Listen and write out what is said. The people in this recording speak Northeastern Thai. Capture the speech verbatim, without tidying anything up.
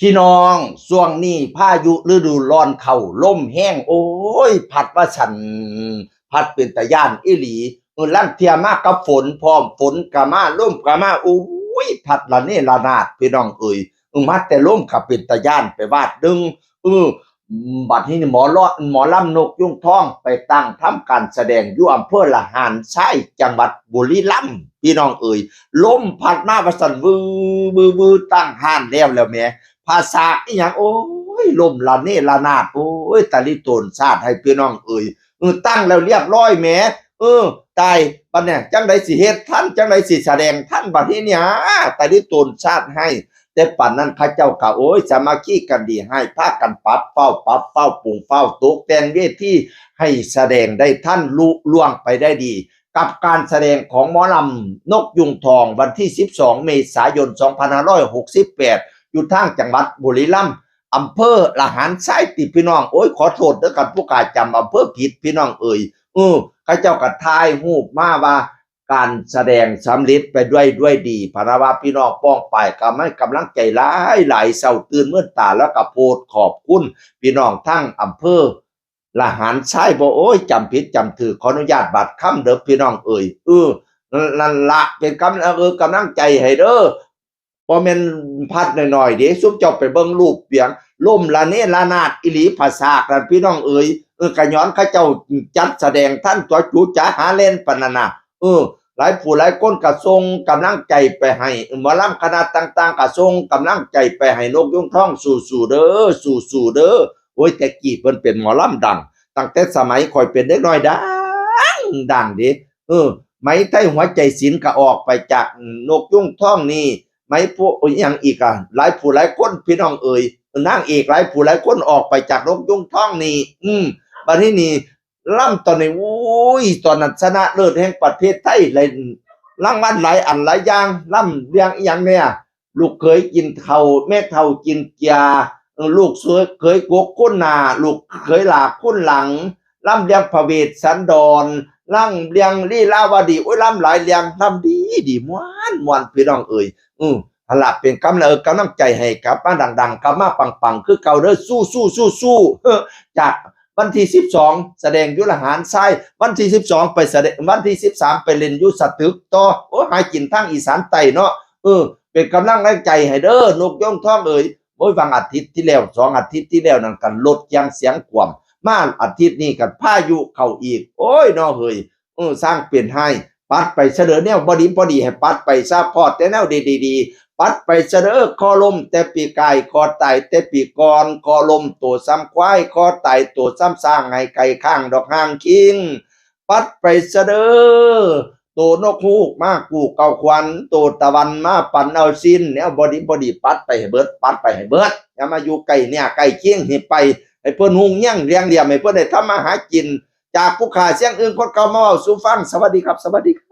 พี่น้อง ช่วงนี้พายุฤดูร้อนเข้า ลมแฮง โอ้ย พัดว่าสั่น พัดเป็นตาย้านอีหลี เออ ลางเทื่อมากับฝนพร้อม ฝนก็มา ลมก็มา โอ้ย พัดระเนระนาด พี่น้องเอ๋ย เออ มาแต่ลมก็เป็นตาย้านไปบาดหนึ่ง เออ บัดนี้หมอลอ หมอลำนกยูงทองไปตั้งทำการแสดงอยู่อำเภอละหารทราย จังหวัดบุรีรัมย์ พี่น้องเอ๋ย ลมพัดมาว่าสั่น วือ วือ วือ ตั้งฮ้านแล้ว แล้วแหม ผาสากอีหยัง โอ้ย ลมระเนระนาด โอ้ย ตะลิโตนสาดให้ พี่น้องเอ๋ย เออ ตั้งแล้วเรียบร้อยแหม เออ ตาย บัดเนี่ย จั่งใดสิเฮ็ดทัน จั่งใดสิแสดงทัน บัดนี้เนี่ย ตะลิโตนสาดให้ แต่ปานนั้นเขาเจ้าก็ โอ้ย สามัคคีกันดี ให้พากันปรับเฟ้า ปรับเฟ้า ปรุงเฟ้า ตกแต่งเวทีให้แสดงได้ทันลุล่วงไปได้ดี กับการแสดงของหมอลำนกยูงทอง วันที่สิบสองเมษายนสองพันห้าร้อยหกสิบแปด อยู่ทางจังหวัดบุรีรัมย์ อำเภอละหารทรายติพี่น้อง โอ้ย ขอโทษเด้อ คันผู้ขาจำอำเภอผิด พี่น้องเอ๋ย เออ เขาเจ้าก็ถ่ายรูปมาว่า การแสดงสำเร็จไปด้วย ด้วยดี พะนะว่าพี่น้องป้องปายก็ให้กำลังใจหลายหลาย เช้าตื่นมืดตาแล้วก็โพสต์ขอบคุณพี่น้องทั้งอำเภอละหารทรายบ่ โอ้ย จำผิดจำถืก ขออนุญาตบาดคำเด้อพี่น้องเอ๋ย เออ นั่นละเป็นกำ เออ กำลังใจให้เด้อ บ่แม่นพัดน้อยๆเด้ ซุมเจ้าไปเบิ่งรูปเปียง ลมระเนระนาดอีหลี ผาสากนั่นพี่น้องเอ๋ย เออ ก็ย้อนเขาเจ้าจัดแสดงทันตัว จู๋จ๋าหาแล่นปานนั้นน่ะ เออ หลายผู้หลายคนก็ส่งกำลังใจไปให้ หมอลำคณะต่างๆก็ส่งกำลังใจไปให้นกยูงทอง สู้ๆเด้อ สู้ๆเด้อ โอ้ย แต่กี้เพิ่นเป็นหมอลำดัง ตั้งแต่สมัยข้อยเป็นเด็กน้อยดัง ดังเด้ เออ ไหมไทยหัวใจศิลป์ก็ออกไปจากนกยูงทองนี่ ไหมพวกอิหยังอีกอะ หลายผู้หลายคนพี่น้องเอ๋ย นางเอกหลายผู้หลายคนออกไปจากนกยูงทองนี่ อืม บัดนี้นี่ ลำตอนนี้ อุ้ย ตอนนั้นชนะเลิศแห่งประเทศไทย เลย รางวัลหลายอันหลายอย่าง ลำเรื่องอิหยังเนี่ย ลูกเขยกินข้าว แม่เฒ่ากินเกียา เออ ลูกเขยกกก้นหน้า ลูกเขยหลากก้นหลัง ลำเรื่องพระเวสสันดร ลำเรื่องลีลาวดี โอ้ย ลำหลายเรื่อง ลำดีดี ม่วนม่วน พี่น้องเอ๋ย อือ หั่นล่ะ เป็นกำลัง เออ กำลังใจให้กลับมาดังๆ กลับมาปังๆ คือเก่าเด้อ สู้ๆๆๆ เฮ้อ จากวันที่สิบสอง แสดงอยู่ละหารทราย วันที่สิบสอง ไปแสดง วันที่สิบสาม ไปเล่นอยู่สตึกต่อ โอ้ย หากินทางอีสานใต้เนาะ เออ เป็นกำลังแรงใจให้เด้อ นกยูงทองเอ๋ย โอ้ย บางอาทิตย์ที่แล้ว สองอาทิตย์ที่แล้วนั่นก็ลดเสียง เสียงกวม มาอาทิตย์นี้ก็พายุเข้าอีก โอ้ย เนาะเฮ้ย เออ สร้างเป็นให้ ปัดไปซะเด้อ แนวบ่ดีบ่ดีให้ปัดไปซะ พ้อแต่แนวดีๆๆ ปัดไปซะเด้อ คอล้มแต่ปีกาย คอตายแต่ปีก่อน คอล้มโตส่ำควาย คอตายโตส่ำช้าง ให้ไก่ข้างดอกหางคิง ปัดไปซะเด้อ โตนกฮูกมากู้เก่าขวัญ โตตะวันมาปันเอาสิ้น แนวบ่ดีบ่ดีปัดไปให้เบิด ปัดไปให้เบิด อย่ามาอยู่ใกล้เนี่ยใกล้เคียง ให้ไป ให้เพิ่นฮุ่งเฮียงเรียงเหลี่ยม ให้เพิ่นได้ทำมาหากิน จากผู้ข้าเสียงอื่นคนเก่ามาเว้าสู่ฟัง สวัสดีครับ สวัสดีครับ